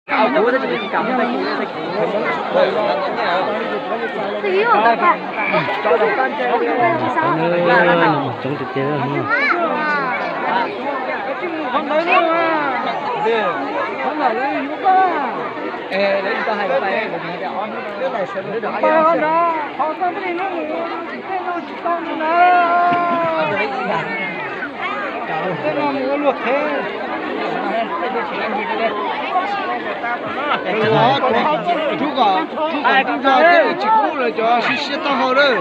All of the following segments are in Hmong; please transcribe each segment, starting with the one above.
Coob tiag tiag. Rub kom, rub kom rub zog tej no tsis kub lawv cov siab siab taub hau lawm.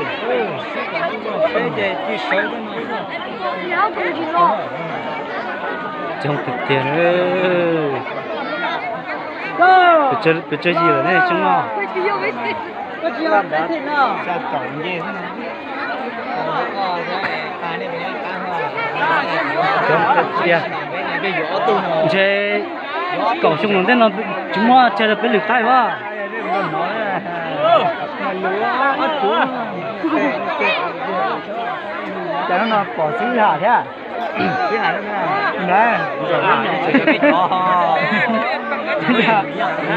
Coob tiag tiag. Pes tsawg yig lawm ne xyoo no? Coob tiag tiag. Ntshe kaum xyoo los ntej no tsis muaj chaw rau peb lwm qaib as. Cas no pom xwb hais thiab.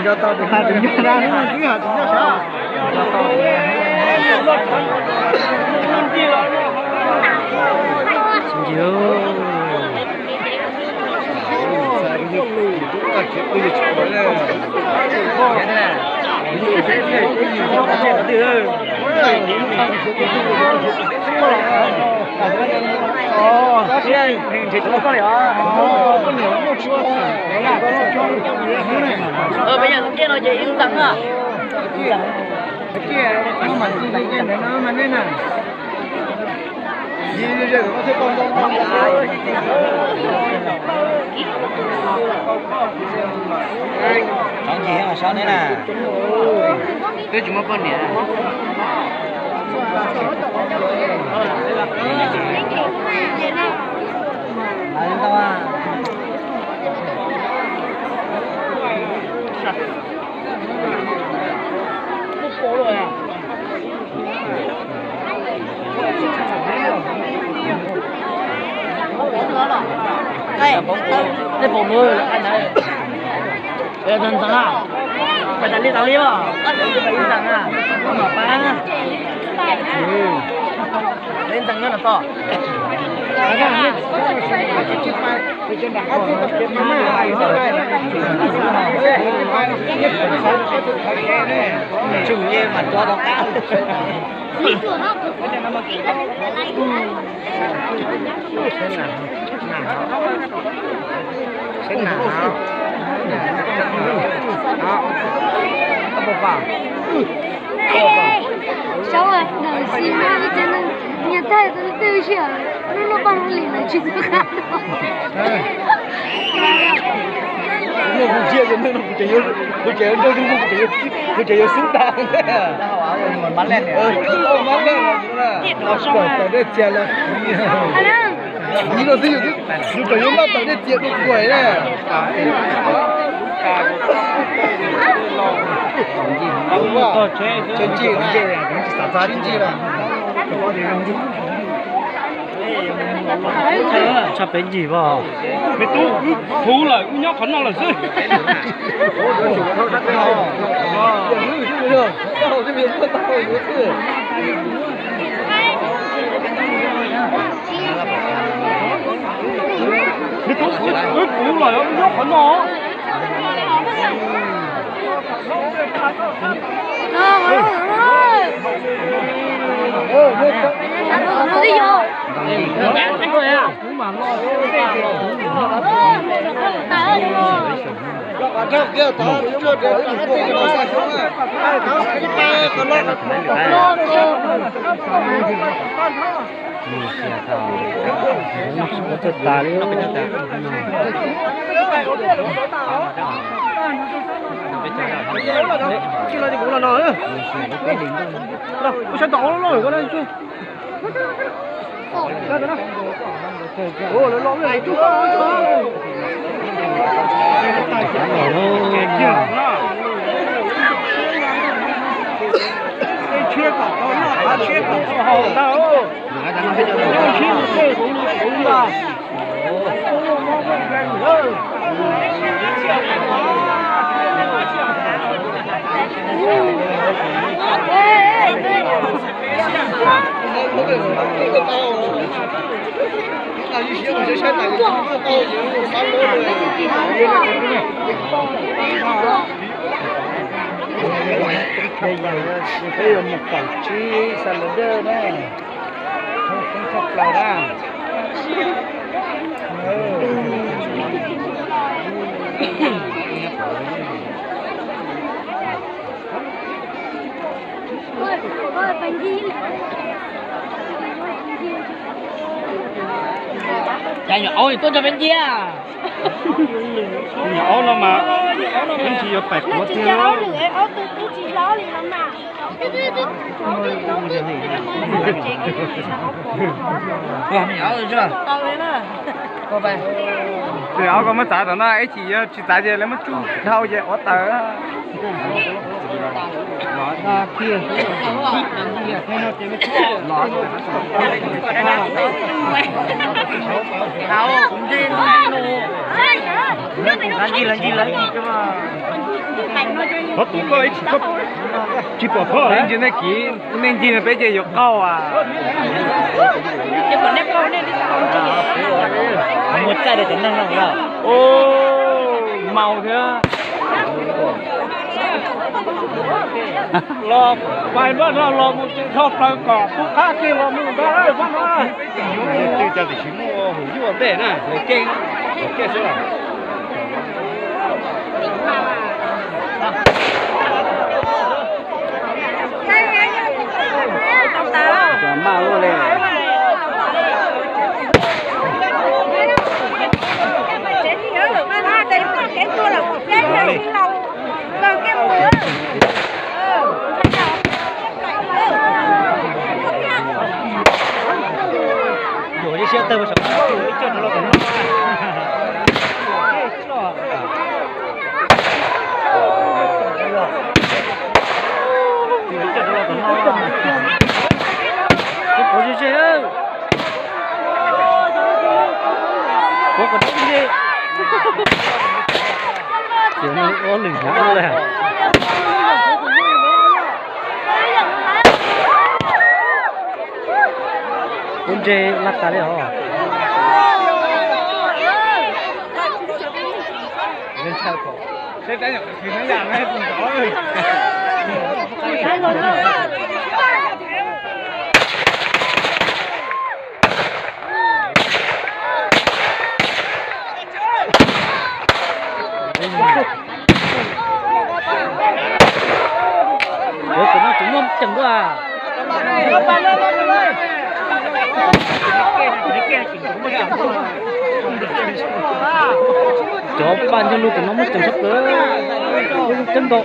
Nco tau tus hais tus nco dab xwb hais tus nco sav. Peb yog tiaj no ces ib ntxeev na. Tsoov ncig thiab mas sob neb na. Twb tsis muaj poj niam. Ntxeev, ntxeev a, ntxeev a, ntxeev a, ntxeev a. Tsum ye mas rov rov qab. Seb na, seb na. Xyov ntawm xis mas ib txhia neeg nyias thaij tau twj sij hawm lub lub paj lub li lawm tsis txawj qab. Kuv ces yuav xub nta, kuv ces yuav xub nta. Tawm dej txias los, yus los xwb yus tseem yuav noj tawm dej txias dua kuaim na. Tsheb ncig, tsheb ncig. Tshaj peb ncig as. Me tub, wb huv lawm, wb nyob qhov no lawm xwb. Me tub, wb huv lawm, wb nyob qhov no. Peb yuav mus kaum tsib xa los dej na. Tshaj plaws na. Cas nyuam aub tuaj nrog peb ncia? Nyuam aub no mas ib ntsis yuav pais quav tiag. Tus aub koj muab txav rau no, ib chim yog tsis txav ces lawv muab tsuj dhau ces ua taws. Qhov tus koj ib tsis, tsis pom koj li ntsis nej kiv, nej ncig no peb ces yuav qaug as. Muaj txaij rau cov neeg no. Maus thiab. Los pais npaj no los mus tsis dhau plaws kom pub qab kiag los mus npaj npaj no. Twb cov tiam sis muaj hauv yuaj ntej na, lawv keej, lawv keej xwb los. Maj ua li. Yuav ib siab tawg saum ib co rau los tom no. Puav kom deb li. Ces no ob lwm hnyav lawm. Ub, ntsej laj tas li os. Ua kom no tseem muaj ceem dua. Cov paj ntsog lug tom no muaj ceem tshaj plaws. Lub lub kawg nkaus.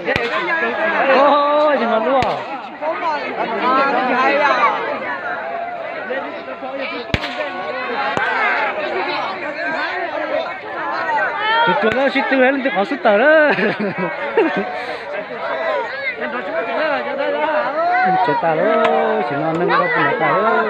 Yog no luaj. Tsuag tsuag lawm, sib tw leej twg qhov xub tawm lawm. Tsev tas lawm, sim no neeg dau puag nram tas lawm.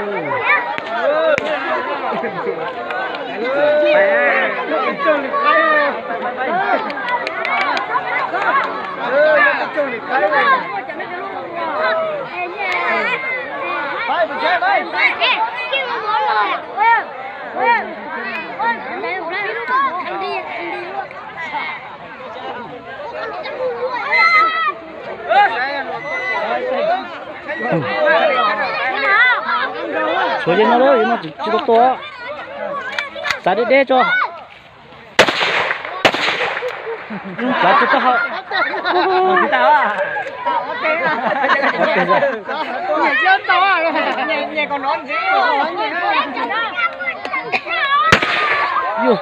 Tshuav li no lawm, no tsis tau tua. Xav deb deb tso. Xav tsis tau hau. Yus.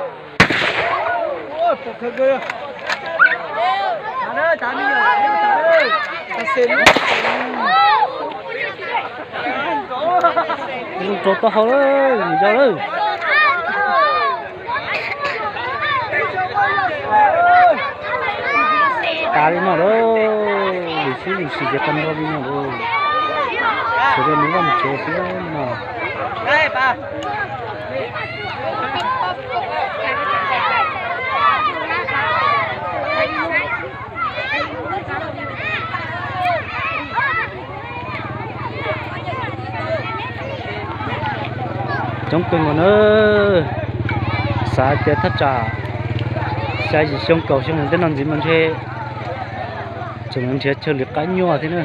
Rau tau hau lawm, yog lawm. Tas li no lawm, lwm xib lwm sim ces tag nrho li no lawm. Sawv daws mus vaj mus tsev xwb no. Coob kawg nkaus na. Xav tias thaj tsam xya yim xyoo kaum xyoo tej no ntxiv mas ntshe tseem nrhiav chaw lwm qab nyuaj thiab na.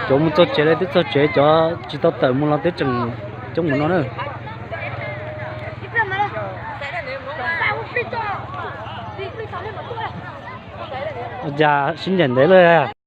Cov mus txog tsev lawm twb txog tsev, cov tsis tau tawm mus los twb tseem coob mus no na. Ua cas sib ncaim ntev lawm.